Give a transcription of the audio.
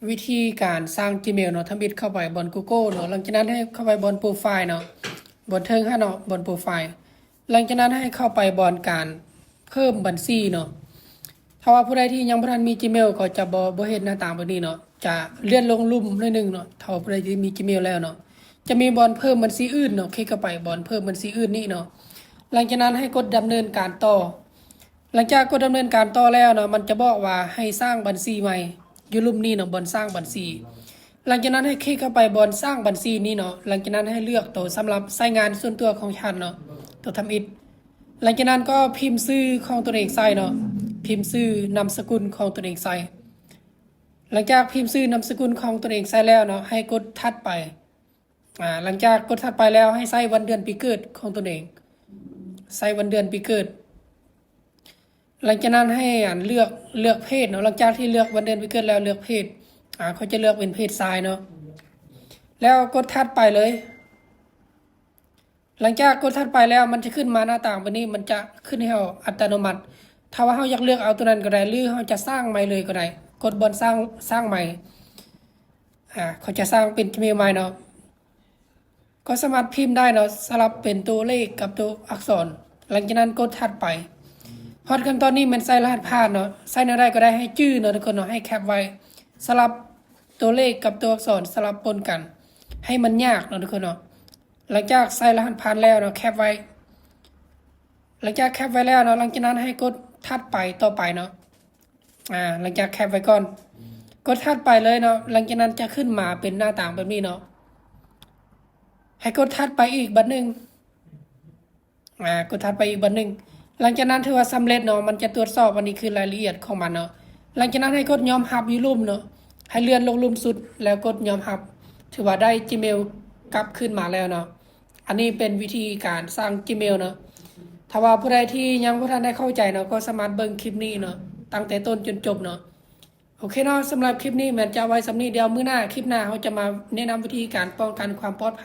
ວິທີການສ້າງ Gmail ເນາະ, ທຳອິດເຂົ້າໄປບ່ອນ Google ເນາະ, ຫຼັງຈາກນັ້ນໃຫ້ເຂົ້າໄປບ່ອນ Profile ເນາະ, ບ່ອນເທິງຫັ້ນເນາະ, ບ່ອນ Profile. ຫຼັງຈາກນັ້ນໃຫ້ເຂົ້າໄປບ່ອນການເພີ່ມບັນຊີເນາະ. ຖ້າວ່າຜູ້ໃດທີ່ຍັງບໍ່ທັນມີ Gmail ກໍຈະບໍ່ ບໍ່ເຫັນໜ້າຕ່າງແບບນີ້ເນາະ, ຈະເລື່ອນລົງລຸ່ມໜ້ອຍໜຶ່ງເນາະ. ຖ້າວ່າຜູ້ໃດທີ່ມີ Gmail ແລ້ວເນາະ, ຈະມີບ່ອນເພີ່ມບັນຊີອື່ນເນາະ, ຄລິກເຂົ້າໄປບ່ອນເພີ່ມບັນຊີອື່ນນີ້ເນາະ. ຫຼັງຈາກນັ້ນໃຫ້ກົດດຳເນີນການຕໍ່. ຫຼັງຈາກກົດດຳເນີນການຕໍ່ແລ້ວເນາະ, ມັນຈະບອກວ່າໃຫ້ສ້າງບັນຊີໃໝ່ ຢູ່ລຸ່ມນີ້ເນາະ, ບ່ອນສ້າງບັນຊີ. ຫຼັງຈາກນັ້ນໃຫ້ຄລິກເຂົ້າໄປບ່ອນສ້າງບັນຊີນີ້ເນາະ. ຫຼັງຈາກນັ້ນໃຫ້ເລືອກໂຕສຳລັບໃຊ້ງານສ່ວນຕົວຂອງທ່ານເນາະ, ໂຕທຳອິດ. ຫຼັງຈາກນັ້ນກໍພິມຊື່ຂອງຕົນເອງໃສ່ເນາະ, ພິມຊື່ນາມສະກຸນຂອງຕົນເອງໃສ່. ຫຼັງຈາກພິມຊື່ນາມສະກຸນຂອງຕົນເອງໃສ່ແລ້ວເນາະ, ໃຫ້ກົດຖັດໄປ. ອາ ຫຼັງຈາກກົດຖັດໄປແລ້ວ ໃຫ້ໃສ່ວັນເດືອນປີເກີດຂອງຕົນເອງ, ໃສ່ວັນເດືອນປີເກີດ. ຫຼັງຈາກນັ້ນໃຫ້ອັນເລືອກ ເລືອກເພດເນາະ. ຫຼັງຈາກທີ່ເລືອກວັນເດືອນປີເກີດແລ້ວ ເລືອກເພດ, ອາ ຂ້ອຍຈະເລືອກເປັນເພດຊາຍເນາະ, ແລ້ວກົດຖັດໄປເລີຍ. ຫຼັງຈາກກົດຖັດໄປແລ້ວ ມັນຈະຂຶ້ນມາໜ້າຕ່າງແບບນີ້, ມັນຈະຂຶ້ນໃຫ້ເຮົາອັດຕະໂນມັດ. ຖ້າວ່າເຮົາຢາກເລືອກເອົາຕົວນັ້ນກໍໄດ້ ຫຼືເຮົາຈະສ້າງໃໝ່ເລີຍກໍໄດ້, ກົດບ່ອນສ້າງ ສ້າງໃໝ່. ອາ ເຂົາຈະສ້າງເປັນ Gmail ໃໝ່ເນາະ, ກໍສາມາດພິມໄດ້ເນາະ, ສະຫຼັບເປັນຕົວເລກກັບຕົວອັກສອນ. ຫຼັງຈາກນັ້ນກົດຖັດໄປ. ຮອດຂັ້ນຕອນນີ້ແມ່ນໃສ່ລະຫັດຜ່ານເນາະ, ໃສ່ແນວໃດກໍໄດ້ ໃຫ້ຈື່ເນາະທຸກຄົນເນາະ, ໃຫ້ແຄປໄວ້. ສະຫຼັບຕົວເລກກັບຕົວອັກສອນ ສະຫຼັບປົນກັນ ໃຫ້ມັນຍາກເນາະທຸກຄົນເນາະ. ຫຼັງຈາກໃສ່ລະຫັດຜ່ານແລ້ວເນາະ, ແຄປໄວ້. ຫຼັງຈາກແຄປໄວ້ແລ້ວເນາະ, ຫຼັງຈາກນັ້ນໃຫ້ກົດຖັດໄປຕໍ່ໄປເນາະ. ອາ ຫຼັງຈາກແຄປໄວ້ກ່ອນ, ກົດຖັດໄປເລີຍເນາະ. ຫຼັງຈາກນັ້ນຈະຂຶ້ນມາເປັນໜ້າຕ່າງແບບນີ້ເນາະ, ໃຫ້ກົດຖັດໄປອີກບັດໜຶ່ງ. ອາ ກົດຖັດໄປອີກບັດໜຶ່ງ. ຫຼັງຈາກນັ້ນຖືວ່າສຳເລັດເນາະ, ມັນຈະຕວດສອບ. ອັນນີ້ຄືລາຍລະອຽດຂອງມັນເນາະ. ຫຼັງຈາກນັ້ນໃຫ້ກົດຍອມຮັບຢູ່ລຸ່ມເນາະ, ໃຫ້ເລື່ອນລົງລຸ່ມສຸດ ແລ້ວກົດຍອມຮັບ, ຖືວ່າໄດ້ Gmail ກັບຄືນມາແລ້ວເນາະ. ອັນນີ້ເປັນວິທີການສ້າງ Gmail ເນາະ. ຖ້າວ່າຜູ້ໃດທີ່ຍັງບໍ່ທັນໄດ້ເຂົ້າໃຈເນາະ, ກໍສາມາດເບິ່ງຄລິບນີ້ເນາະ, ຕັ້ງແຕ່ຕົ້ນຈົນຈົບເນາະ. ໂອເຄເນາະ, ສຳລັບຄລິບນີ້ແມ່ນຈະໄວ້ສ່ຳນີ້. ດຽວມື້ໜ້າ, ຄລິບໜ້າ ເຮົາຈະມາແນະນຳວິທີການປ້ອງກັນຄວາມປອດໄພ